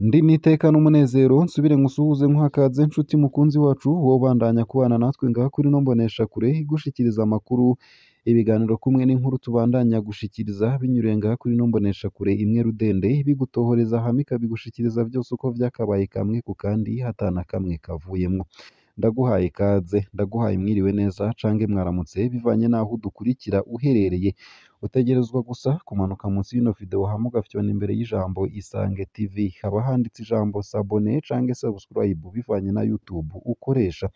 Ndi n'iteka n'umunezero nsubire nkusuhuze nkuha ikaze nshuti mukunzi wacu wowe ubandanya kubana natwe ngaha kuri ino mboneshakure igushikiriza amakuru, ibiganiro kumwe n'inkuru tubandanya gushikiriza binyuriye ngaha kuri ino mboneshakure imwe rudende bigutohoreza hama ikabigushikiriza vyose uko vyakabaye kamwe ku kandi ata na kamwe kavuyemwo. Ndaguhaye ikaze, ndaguhaye mwiriwe neza cange mwaramutse bivanye n'aho udukurikira uherereye. Utegerezwa gusa kumanuka munsi y'ino video hama ugafyona imbere y'ijambo Isange TV, haba handitse ijambo s'abonner cange subscribe bivanye na YouTube ukoresha.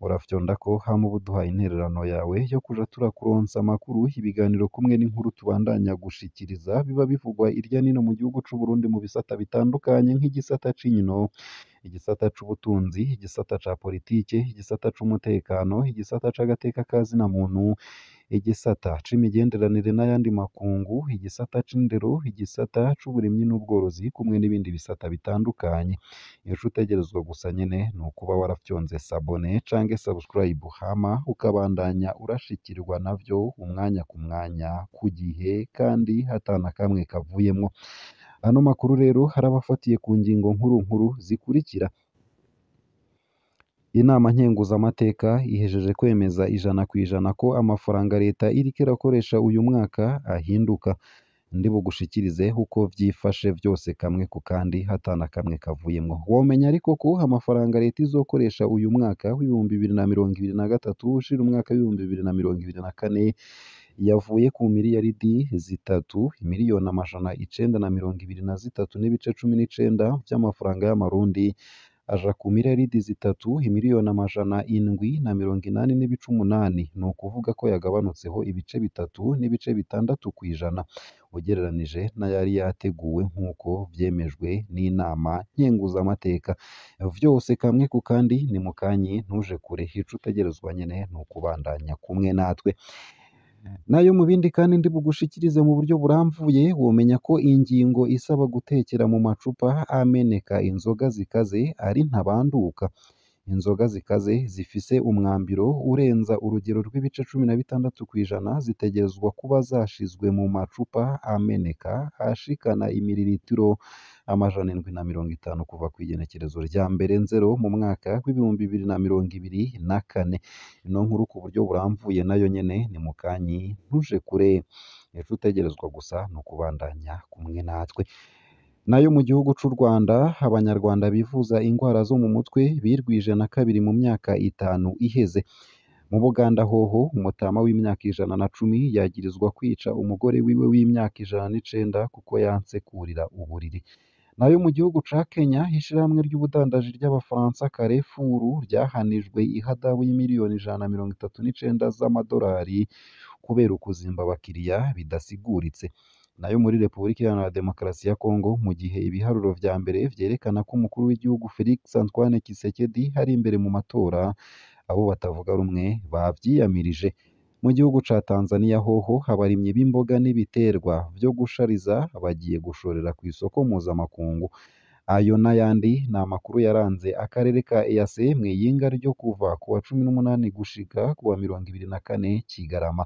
Urafyondako hama uba uduhaye intererano yawe yo kuja turakuronsa amakuru, ibiganiro kumwe n'inkuru tubandanya gushikiriza biba bivugwa irya nino mu gihugu c'Uburundi mu bisata bitandukanye nk'igisata c'inkino, igisata c'ubutunzi, igisata ca politike, igisata c'umutekano, igisata c'agateka ka zina muntu, igisata c'imigenderanire n'ayandi makungu, igisata c'indero, igisata c'uburimyi n'ubworozi kumwe n'ibindi bisata bitandukanye. Ico utegerezwa gusa nyene ni ukuba warafyonze s'abonner cange subscribe hama ukabandanya urashikirwa navyo umwanya ku mwanya ku gihe kandi ata na kamwe kavuyemwo. Ano makuru rero harabafatiye ku ngingo nkuru nkuru zikurikira: Inama nkenguzamateka ihejeje kwemeza 100% ko amafaranga leta iriko irakoresha uyu mwaka ahinduka. Ndi bugushikirize uko vyifashe vyose kamwe ku kandi ata na kamwe kavuyemwo. Womenya ariko ko amafaranga leta izokoresha uyu mwaka w'2023 ushira umwaka w'2024 yavuye ku miliyaridi 3 miliyoni 923.19 vy'amafaranga y'amarundi aja ku miliyaridi 3 miliyoni 780.8, ni ukuvuga ko yagabanutseho ibice 3.6% ugereranije n'ayari yateguwe nk'uko vyemejwe n'inama nkenguzamateka. Vyose kamwe ku kandi ni mukanyi ntuje kure, ico utegerezwa nyene ni ukubandanya kumwe natwe. Nayo mu bindi kandi ndi bugushikirize mu buryo buramvuye, womenya ko ingingo isaba gutekera mu macupa ameneka inzoga zikaze ari ntabanduka. Inzoga zikaze zifise umwambiro urenza urugero rw'ibice 16% zitegerezwa kuba zashizwe mu macupa ameneka ashikana imiriritiro 750 kuva kw'igenekerezo rya mbere nzero mu mwaka w'2024. Ino nkuru ku buryo buramvuye nayo nyene ni mukanyi ntuje kure, ico utegerezwa gusa ni ukubandanya kumwe natwe. Nayo mu gihugu c'u Rwanda, abanyarwanda bivuza ingwara zo mu mutwe birwije na kabiri mu myaka 5 iheze. Mu Buganda hoho umutama w'imyaka 110 yagirizwa kwica umugore wiwe w'imyaka 109 kuko yanse kurira uburiri. Nayo mu gihugu ca Kenya, ishirahamwe ry'ubudandaji ry'abafaransa Carrefour ryahanijwe ihadabu y'imiliyoni 139 z'amadolari kubera ukuzimba abakiriya bidasiguritse. Nayo muri Repubulika Iharanira Demokarasi ya Kongo, mu gihe ibiharuro vya mbere vyerekana ko umukuru w'igihugu Felix Antoine Tshisekedi ari imbere mu matora, abo batavuga rumwe bavyiyamirije. Mu gihugu ca Tanzania hoho abarimyi b'imboga n'ibiterwa vyo gushariza bagiye gushorera kw'isoko mpuzamakungu. Ayo n'ayandi ni amakuru yaranze akarere ka EAC mw'iyinga ryo kuva kuwa 18 gushika kuwa 24 Kigarama.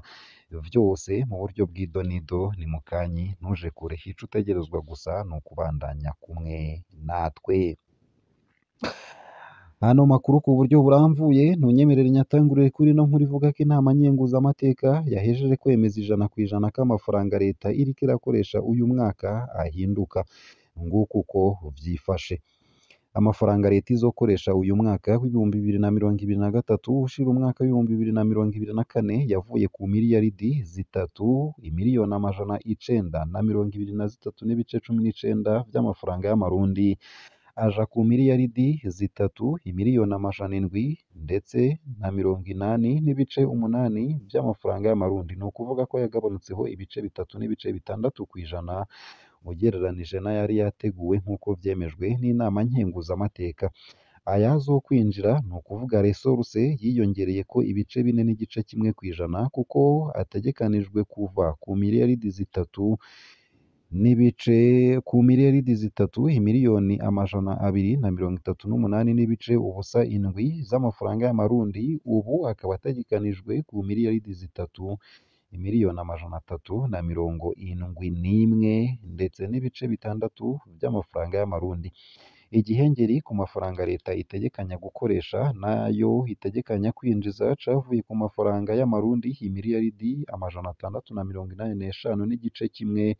Vyose mu buryo bw'idonido ni mukanyi ntuje kure, ico utegerezwa gusa ni ukubandanya kumwe natwe. Ano makuru ku buryo buramvuye ntunyemerere nyatangurire kuri ino nkuru ivuga ko inama nkenguzamateka yahejeje kwemeza 100% ko amafaranga leta iriko irakoresha uyu mwaka ahinduka. Nguko uko vyifashe. Amafaranga leta izokoresha uyu mwaka w'2023 ushira umwaka w'2024 yavuye ku miliyaridi 3 miliyoni 923.19 vy'amafaranga y'amarundi aja ku miliyaridi 3 miliyoni 700 ndetse na 80.8 vy'amafaranga y'amarundi. Ni ukuvuga ko yagabanutseho ibice 3.6% ugereranije n'ayari yateguwe nk'uko vyemejwe n'inama nkenguzamateka. Ayazokwinjira ni ukuvuga resource yiyongereyeko ibice 4.1% kuko ategekanijwe kuva ku miliyaridi 3 n'ibice ku miliyaridi 3 miliyoni 238.07 z'amafaranga y'amarundi, ubu akaba ategekanijwe ku miliyaridi 3 371,6 miliyoni ndetse by'amafaranga y'amarundi. Igihengeri ku mafaranga leta itegekanya gukoresha nayo itegekanya kwinjiza cavuye ku mafaranga y'amarundi 685,1 miliyoni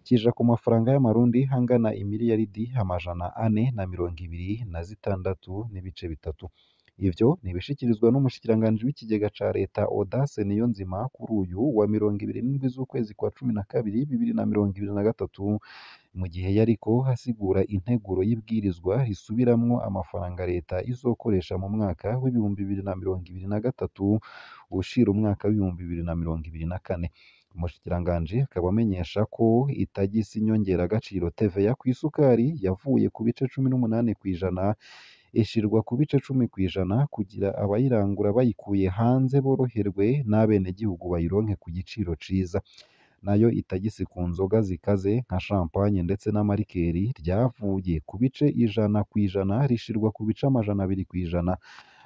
kija ku mafaranga y'amarundi angana 426,3 miliyoni. Ivyo nibishikirizwa n'umushikiranganji w'ikigega ca leta Audace Niyonzima kuri uyu wa 27 z'ukwezi kwa 12 2023, mu gihe yariko asigura integuro y'ibwirizwa risubiramwo amafaranga leta izokoresha mu mwaka w'2023 ushira umwaka w'2024. Umushikiranganji akaba amenyesha ko itagisi nyongeragaciro TVA kw'isukari yavuye ku bice 18% ishirwa ku bice 10% kugira abayirangura bayikuye hanze boroherwe n'abenegihugu bayironke ku giciro ciza. Nayo itagisi ku nzoga zikaze nka champagne ndetse n'amarikeri ryavuye ku bice 100% rishirwa ku bice 200%.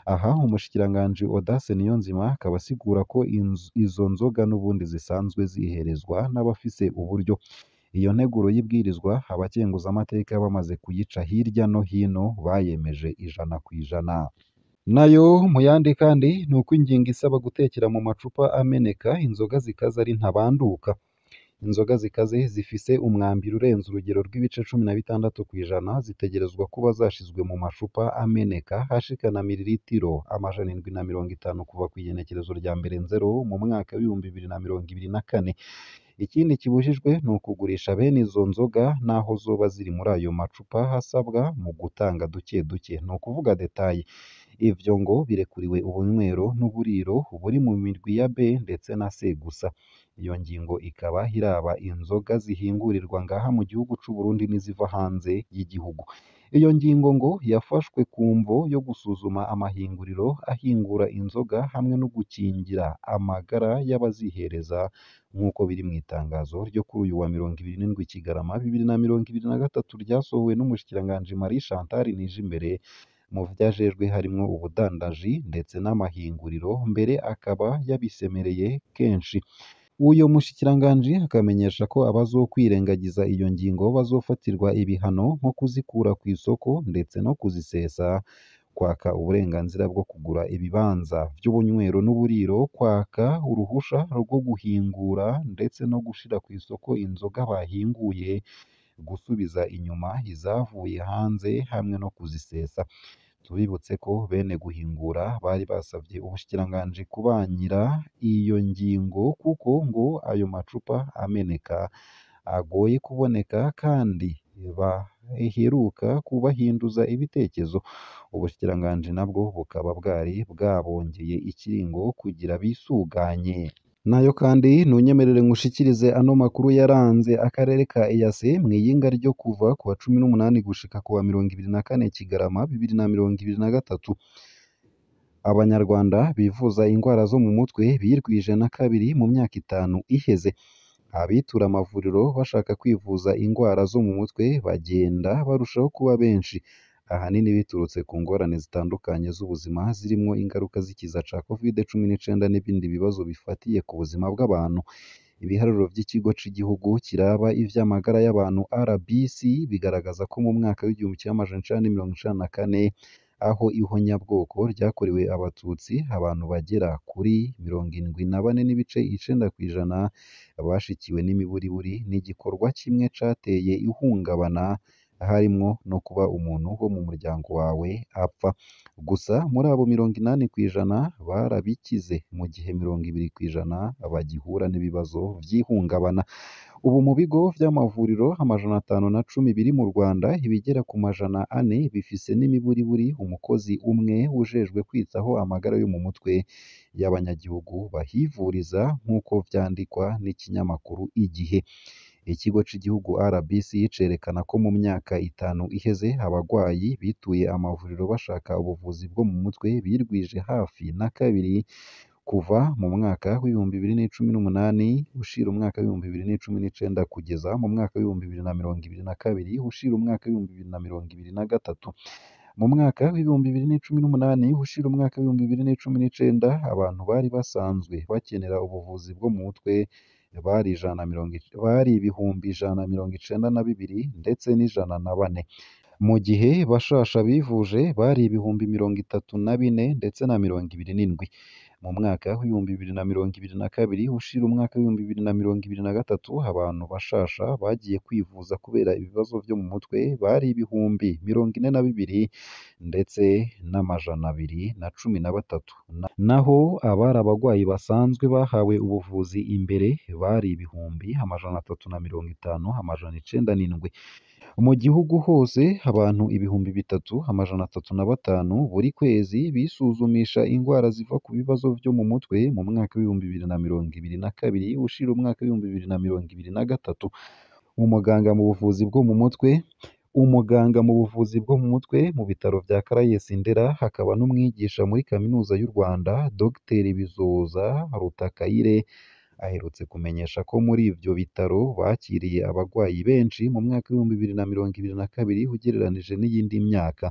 Aha umushikiranganji Audace Niyonzima akaba asigura ko izo nzoga n'ubundi zisanzwe ziherezwa n'abafise uburyo. Iyo nteguro y'ibwirizwa abakenguzamateka bamaze kuyica hirya no hino bayemeje 100%. Nayo mu yandi kandi ni uko ingingo isaba gutekera mu macupa ameneka inzoga zikaze ari ntabanduka. Inzoga zikaze zifise umwambiro urenze urugero rw'ibice 16% zitegerezwa kuba zashizwe mu macupa ameneka ashikana miliritiro 750 kuva kw'igenekerezo rya 1 Nzero mu mwaka w'2024. Ikindi kibujijwe ni ukugurisha bene izo nzoga naho zoba ziri muri ayo macupa hasabwa mu gutanga duke duke, ni ukuvuga detaye. Ivyo ngo birekuriwe ubunywero n'uburiro buri mu mirwi ya B ndetse na C gusa. Iyo ngingo ikaba iraba inzoga zihingurirwa ngaha mu gihugu c'u Burundi n'iziva hanze y'igihugu. Iyo ngingo ngo yafashwe ku mvo yo gusuzuma amahinguriro ahingura inzoga hamwe no gukingira amagara y'abazihereza, nk'uko biri mu itangazo ryo kuri uyu wa 27 Kigarama 2023 ryasohowe n'umushikiranganji Marie Chantal Nijimbere. Mu vyajejwe harimwo ubudandaji ndetse n'amahinguriro, mbere akaba yabisemereye kenshi. Uyo mushikiranganji akamenyesha ko abazokwirengagiza iyo ngingo bazofatirwa ibihano nko kuzikura kw'isoko ndetse no kuzisesa, kwaka uburenganzira bwo kugura ibibanza vy'ubunywero n'uburiro, kwaka uruhusha rwo guhingura ndetse no gushira kw'isoko inzoga bahinguye, gusubiza inyuma izavuye hanze hamwe no kuzisesa. Tubibutse ko bene guhingura bari basavye ubushikiranganji kubanyira iyo ngingo kuko ngo ayo macupa ameneka agoye kuboneka kandi baheruka kubahinduza ibitekezo. Ubushikiranganji nabwo bukaba bwari bwabongeye ikiringo kugira bisuganye. Nayo kandi ntunyemerere nkushikirize ano makuru yaranze akarere ka EAC mw'iyinga ryo kuva ku wa 18 gushika ku wa 24 Kigarama 2023. Abanyarwanda bivuza ingwara zo mu mutwe birwije na kabiri mu myaka 5 iheze. Abitura amavuriro bashaka kwivuza ingwara zo mu mutwe bagenda barushaho kuba benshi, ahanini biturutse ku ngorane zitandukanye z'ubuzima zirimwo ingaruka z'ikiza ca Covid-19 n'ibindi bibazo bifatiye ku buzima bw'abantu. Ibiharuro vy'ikigo c'igihugu kiraba ivy'amagara y'abantu RBC bigaragaza ko mu mwaka w'1994 aho ihonyabwoko ryakorewe Abatutsi abantu bagera kuri 74.9% bashikiwe n'imiburiburi n'igikorwa kimwe cateye ihungabana, harimwo no kuba umuntu wo mu muryango wawe apfa. Gusa muri abo 80% barabikize, mu gihe 20% bagihura n'ibibazo vy'ihungabana. Ubu mu bigo vy'amavuriro 510 biri mu Rwanda, ibigera ku 400 bifise n'imiburiburi umukozi umwe ujejwe kwitaho amagara yo mu mutwe y'abanyagihugu bahivuriza, nk'uko vyandikwa n'ikinyamakuru Igihe. Ikigo c'igihugu RBC cerekana ko mu myaka 5 iheze abagwayi bituye amavuriro bashaka ubuvuzi bwo mu mutwe birwije hafi na kabiri kuva mu mwaka w'2018 ushira umwaka w'2019 kugeza mu mwaka w'2022 ushira umwaka w'2023. Mu mwaka w'2018 ushira umwaka w'2019, abantu bari basanzwe bakenera ubuvuzi bwo mu mutwe bari 192,104 ndetse n'104, mu gihe bashasha bivuje bari 34,027 ndetse na 27. Mu mwaka w'2022 ushira umwaka w'2023, abantu bashasha bagiye kwivuza kubera ibibazo vyo mu mutwe bari 42,213 ndetse n'213, naho abari abagwayi basanzwe bahawe ubuvuzi imbere bari 350,907. Mu gihugu hose abantu 3,305 buri kwezi bisuzumisha ingwara ziva ku bibazo vyo mu mutwe mu mwaka w'2022 ushira umwaka w'2023. Umuganga mu buvuzi bwo mu mutwe Umuganga mu buvuzi bwo mu mutwe mu bitaro vya Caraes Ndera hakaba n'umwigisha muri kaminuza y'u Rwanda, Dr Bizoza Rutakayire, aherutse kumenyesha ko muri ivyo bitaro bakiriye abagwayi benshi mu mwaka w'2022 ugereranije n'iyindi myaka.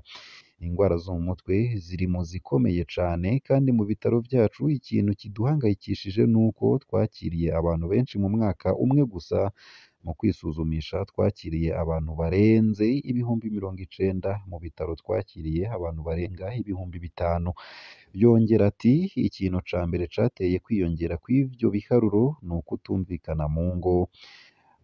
Ingwara zo mu mutwe ziri mu zikomeye cane, kandi mu bitaro vyacu ikintu kiduhangayikishije nuko twakiriye abantu benshi mu mwaka umwe gusa. Mu kwisuzumisha twakiriye abantu barenze 90,000, mu bitaro twakiriye abantu barenga 5,000. Yongera ati ikintu ca mbere cateye kwiyongera kw'ivyo biharuro ni ukutumvikana mu ngo.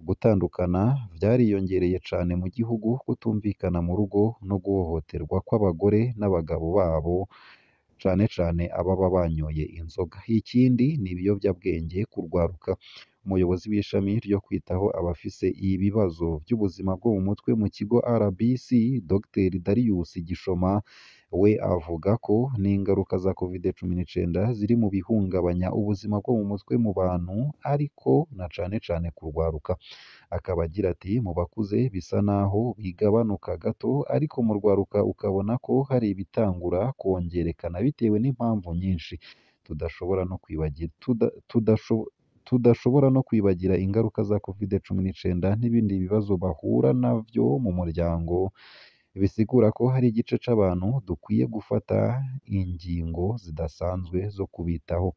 Gutandukana vyariyongereye cane mu gihugu, kutumvikana mu rugo no guhohoterwa kw'abagore n'abagabo babo, cane cane ababa banyoye inzoga. Ikindi ni ibiyovyabwenge kurwaruka. Umuyobozi w'ishami ryo kwitaho abafise ibibazo vy'ubuzima bwo mu mutwe mu kigo RBC, Dr Darius Gishoma, we avuga ko n'ingaruka za Covid-19 ziri mu bihungabanya ubuzima bwo mu mutwe mu bantu, ariko na cane cane kurwaruka. Akaba agira ati mu bakuze bisa naho bigabanuka gato, ariko mu rwaruka ukabona ko hari ibitangura kongerekana bitewe n'impamvu nyinshi. Tudashobora no kwibagira tudashobora no kwibagira ingaruka za Covid-19 n'ibindi bibazo bahura navyo mu muryango, bisigura ko hari igice c'abantu dukwiye gufata ingingo zidasanzwe zo kubitaho.